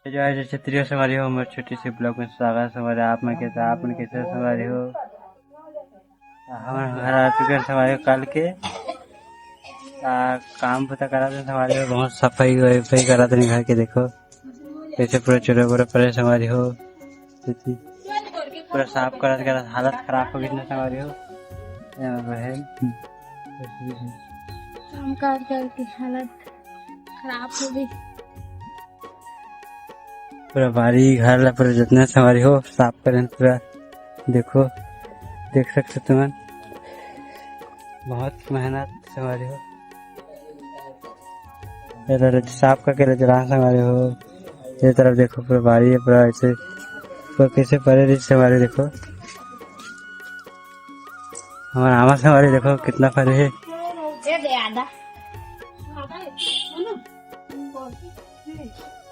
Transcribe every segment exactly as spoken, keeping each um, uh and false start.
जय जय क्षेत्रीय संगवारी हो, हमर छोटी सी vlog में स्वागत है संगवारी। आप मन कैसे, आप मन कैसे हो संगवारी हो? हमन घर आ चुके हैं संगवारी हो कल के। आ, काम पता करा थे संगवारी हो, बहुत सफाई वफाई करा थे घर के। देखो कैसे पूरा चुरा बुरा परे संगवारी हो, पूरा साफ करत करत हालत खराब हो गई ना संगवारी हो। ये बहन। काम काज करके हालत खराब हो गई। पूरा बारी घर ला पूरा जितना संगवारी हो साफ करें पूरा। देखो, देख सकते तुमन, बहुत मेहनत संगवारी हो। ये तरफ साफ करके ले चला संगवारी हो। ये तरफ देखो पूरा बारी है पूरा ऐसे, पूरा कैसे परे रही संगवारी देखो। हमारा आमा संगवारी देखो कितना परे है।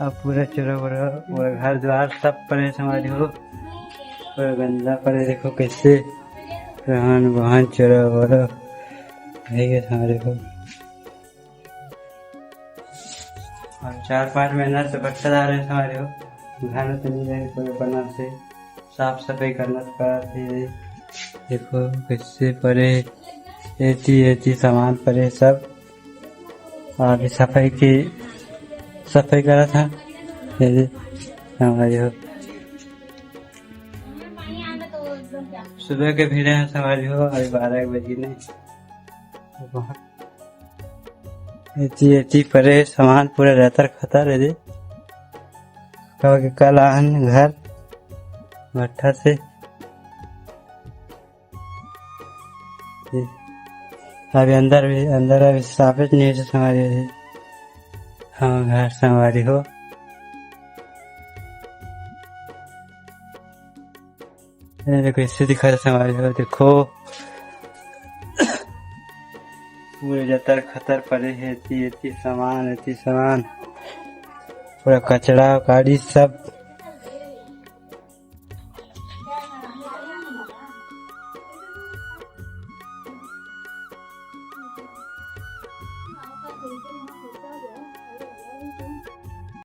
अब पूरा चुरा बुरा, पूरा घर द्वार सब परे संगवारी हो। पूरा गंदा परे देखो कैसे रहन बहन चुरा बुरा है ये संगवारी हो। और चार पाँच महीना से बच्चा ला रहे संगवारी हो। घर में तो नहीं रहे पूरे बना से साफ सफाई करना पड़ा थे। देखो कैसे परे, एती एती सामान परे सब। अभी सफाई की, सफाई करा था। ये दे, संगवारी हो। सुबह के भीड़ है संगवारी हो, अभी बारह एक बजी नहीं। बहुत एती एती परे सामान पूरा रहतर खतर है दे। कल आन घर भट्ठा से। अभी अंदर भी, अंदर अभी साफे नहीं है संगवारी हो। हाँ, घर संगवारी हो। ये देखो, इससे दिखा रहे संगवारी हो, देखो। पूरे जतर खतर परे है, एती, एती सामान, एती सामान। पूरा कचरा, गाड़ी सब।